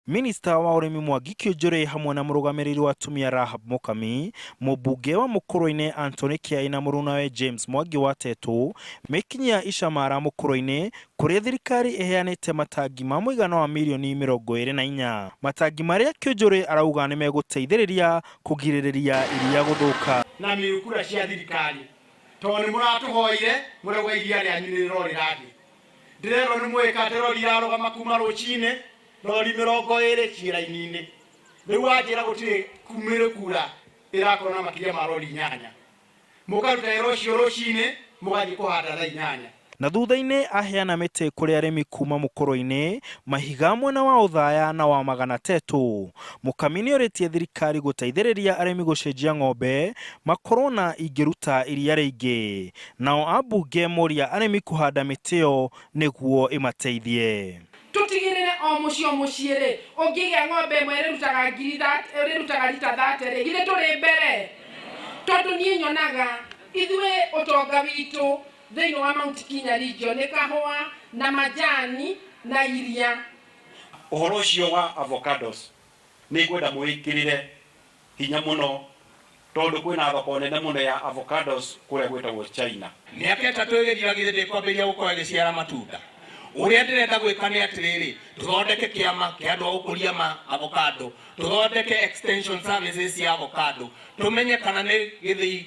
Minista wa ũrĩmi Mwangi Kĩũnjũrĩ hamwe na mũrũgamĩrĩri wa atumia Rahab Mũkami, mũmbunge wa Mũkũrwe-inĩ Anthony Kĩai na mũrunawe James Mwangi wa Tetũ mekinyia Icamara Mũkũrwe-inĩ kũrĩa thirikari ĩheanĩte matangi ma mũigana wa mirioni 24. Matangi marĩa Kĩũnjũrĩ arauga nĩmegũteithĩrĩria kũgirĩrĩria iria gũthũka. Na mĩrukura cia thirikari tondũ nĩ mũratũhoire mũrauga iria rĩanyu nĩ rĩrorĩra thĩ. Ndĩrerwo nĩ mũĩka atĩ rori irarũgama kuma rũcinĩ rori 20 ciĩ raini-inĩ. Rĩu wanjĩra gũtirĩ mĩrukura ĩrakorwo na makĩria ma rori 8. Mũkaruta wĩra ũcio rũcinĩ mũgathiĩ kũhanda thaa 8. Na thutha-inĩ aheana mĩtĩ kũrĩ arĩmi kuma Mũkũrwe-inĩ, Mahiga mwena wa Othaya na wa Magana Tetũ. Mũkami nĩorĩtie thirikari gũteithĩrĩria arĩmi gũcenjia ng'ombe makorwo na ingĩruta iria rĩingĩ. Nao ambunge moria arĩmi kũhanda mĩtĩ ĩyo nĩguo ĩmateithie. Tũtigĩrĩre o mũciĩ o mũciĩ-rĩ, ũngĩgĩa ng'ombe ĩmwe ĩrĩrutaga ngiri ĩrĩrutaga rita thate rĩ, githĩ ndũrĩ mbere? Tondũ niĩ nyonaga ithuĩ ũtonga witũ thĩinĩ wa Mount Kenya region nĩ kahũa na majani na iria. Ũhoro ũcio wa avocados nĩ ngwenda mũwĩkĩrĩre hinya mũno tondũ kwĩna thoko nene mũno ya avocados kũrĩa gwĩtagwo China. Mĩaka 3 ĩgĩthira githĩ ndĩkwambĩrĩria gũkorwo ĩgĩciara matunda? Ũrĩa ndĩrenda gwĩka nĩ atĩrĩrĩ, tũthondeke kĩama kĩa andũ a gũkũria ma avocado, tũthondeke extension services cia avocado, tũmenye kana nĩ gĩthĩi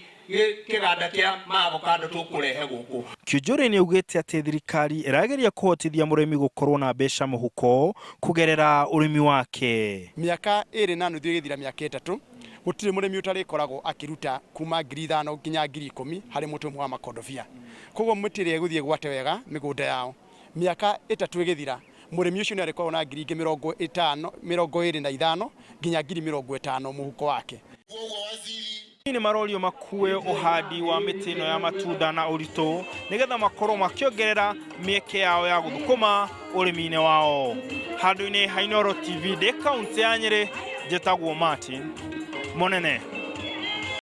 kĩganda kĩa ma avocado tũkũrehe gũkũ. Kiunjuri nĩaugĩte atĩ thirikari ĩrageria kũhotithia mũrĩmi gũkorwo na mbeca mũhuko kũgerera ũrĩmi wake. Mĩaka 2.5 ĩgĩthira mĩaka 3 gũtirĩ mũrĩmi ũtarĩkoragwo akĩruta kuma 5,000 nginya 10,000 harĩ mũtĩ ũmwe wa makondobia. Koguo mĩtĩ ĩrĩa ĩgũthiĩ ĩgwate wega mĩgũnda yao, mĩaka 3 ĩgĩthira mũrĩmi ũcio nĩ arĩkoragwo na ngiri ingĩ 50, 25 nginya 50,000 mũhuko wake. Nĩ marorio makue ũhandi wa mĩtĩ ĩno ya matunda na ũritũ nĩgetha makorwo makĩongerera mĩeke yao ya gũthũkũma ũrĩmi-inĩ wao. Handũ-inĩ ha Inooro TV ndĩ kaũntĩ ya Nyĩrĩ, njĩtagwo Martin Mũnene.